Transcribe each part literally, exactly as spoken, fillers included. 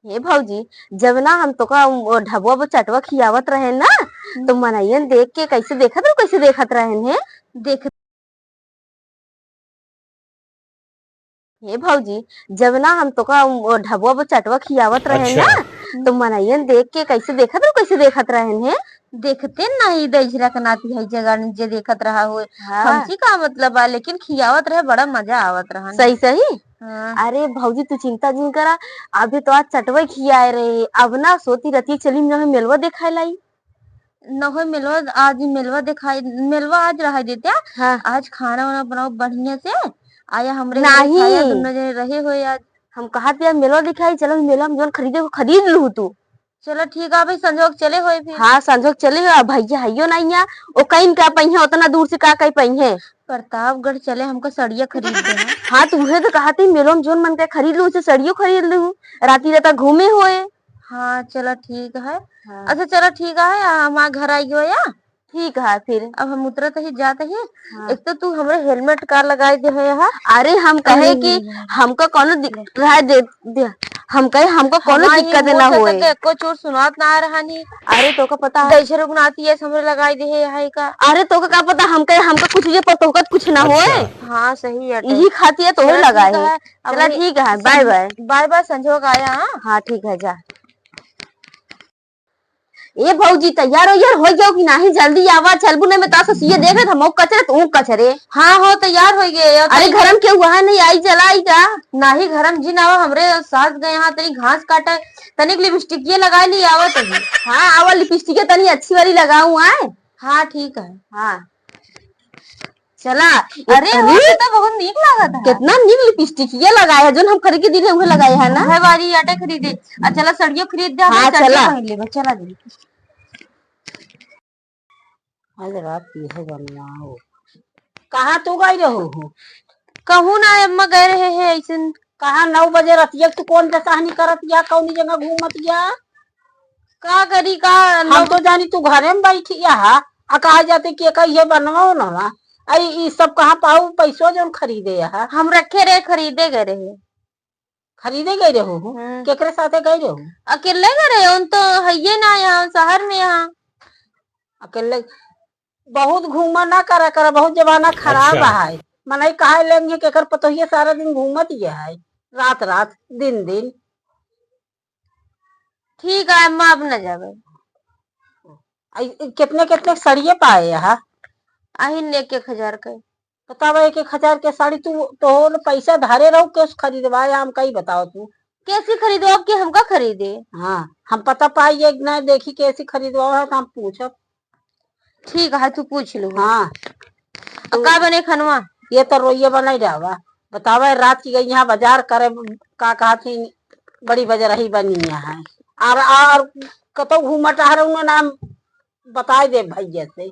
हे भौजी, जब ना हम तोका उ ढबुआ वो चटवा खियावत रहेन ना, हम्म। तो मनइयन देख के कैसे देखत रहो, कैसे देखत रहेन हे? देख हे भौजी, जब ना हम तोका उ ढबुआ वो चटवा खियावत रहेन अच्छा। ना, हम्म। तो मनइयन देख के कैसे देखत रहो, कैसे देखत रहेन हे? देखते नहीं दहिजरा के नाती है जगह जे देखत रहा होए। हाँ। हमसे का मतलब बा, लेकिन खियावत रहे, बड़ा मजा आवत रहा। सही, सही। हाँ। अरे भौजी, तू चिंता जिन करा, अभी तो आज चटवे खियाए रहे, अब ना सोची रहती चली नहे मेलवा देखाए लाई। नहे मेलवा, आज मेलवा देखाए, मेलवा आज रहा देत्या। हाँ। आज खाना वाना बनाओ बढ़िया से, आया हमरे घरे नहीं। खाया, दुनो जने रहे होए आज। हम कहत या मेलवा देखाई, चलो मेलवा में जौन खरीदे हो खरीद लू तू। चलो ठीक है, अभी संजोग चले होए फिर। हाँ, संजोग चले हो, अब भैया हइयो नहीं है, ओ कहीं का पहिए, उतना दूर से का कहीं पहिए। प्रतापगढ़ चले, हमको सड़िया खरीद दे। हाँ, तो उहे तो कहत ही, मेलो में जौन मन करे खरीद लू, उसे सड़ियो खरीद लू, राती राता घूमे होए। हाँ, चलो ठीक है। हाँ। अच्छा, चलो ठीक है, हमार घर आई गयो या। ठीक है फिर। अब हम उतरत ही, जात ही। हाँ। एक तो तू हमरे helmet का लगाई दे है, हाँ? अरे, हम कहे अरे कि नहीं। हमका कौनो दिक-, रहा दे, दे, हम कहे हमका कौनो हमार दिक्कत ना होए। एको चोर सुनात ना आ रहा नी। अरे, तोका पता है? जैसे रुकनाती है, हमरे लगाई दे है, है का? अरे, तोका का पता, हम कहे हमका कुछ जे पर तोका कुछ ना होए। अच्छा। हाँ, सही है। यही खातिर तोहे चला लगाए ठीक है। है। अब चला वही ठीक है, संज-, bye bye। Bye bye, संजोग आया, हाँ? हाँ, ठीक है, जा। ए भौजी, तैयार हो यार, हो गयो कि नाही? जल्दी आवा, चलबू नहीं में ता ससिए देख रहे, हम कचरे, तू कचरे। हाँ हो, तैयार हो गए। अरे, घरम के हुआ है नहीं, आई चला आई का? नाही, घरम जिन आवा, हमरे सास गए हाँ, तनी घास काटे, तनिक लिपस्टिक ये लगा ली, आवा तनी। हाँ, आवा, लिपस्टिक तनी अच्छी वाली लगाऊं आए। हाँ, ठीक है। हाँ। चला, अरे, अरे, वो तो बहुत नीक लागत है। कितना नीक लिपस्टिक ये लगाए है, जोन हम खरीद के दिले उहे लगाए है ना? उहे वाली आटे खरीदे। आ चला, सड़ियो खरीद दे, हाँ, चला। पहन लेबे, चला दे। आज रात की है बनवाओ। कहाँ तू गई रहो हो? कहूँ ना, अम्मा गए रहे हैं ऐसे। कहाँ नौ बजे रतिया तू कौन बेसहनी करत या, कौनी जगह घूमत या? का करी, का हम लोग तो जानी तू घरे में बैठी यहाँ, आ कहा जाते कि एका ये बनवाओ ना, ना। आई, ई सब कहाँ पाऊ पैसो जौन खरीदे यहाँ? हम रखे रहे, खरीदे गए रहे। खरीदे गए रहो हो? हम्म। केकरे साथे गए रहो? अकेले गए रहे, उन तो हइये ना यहाँ, शहर में यहाँ। अकेले बहुत घूमा ना करा करा, बहुत जमाना खराब अच्छा। है। मनई कहा लेंगे कि एकर पतोहिया सारा दिन घूमत ये है, रात रात, दिन दिन। ठीक है, अम्मा, अब न जाबे। आई, कितने कितने सड़िए पाए यहाँ? आही ने एक एक हजार के। बतावा, एक एक हजार के साड़ी तू तो पैसा धरे रहो, कैसे खरीदवाए, हम कही बताओ तू। कैसे खरीदो, अब के हमका खरीदे? हाँ, हम पता पाई एक ना देखी कैसे खरीदवाओ है तो हम पूछब। ठीक है, तू पूछ लो। हाँ। अब का बने खनवा? ये तो रोइये बनाई रहा। बतावा, रात की गई यहाँ बाजार करे, का कहा थी, बड़ी बजरही बनी यहाँ है। और, और कतौ घूमा टहरे उन्हें नाम बताई दे भैया से,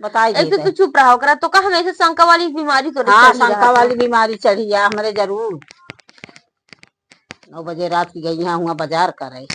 बताई दे एक तो दे। तू चुप रहा, ओकरा तो का हम ऐसे शंका वाली बीमारी तो हाँ, चढ़ी शंका रहा वाली था। बीमारी चढ़ी है हमरे जरूर। नौ बजे रात की गई यहाँ हुआ बाजार करे।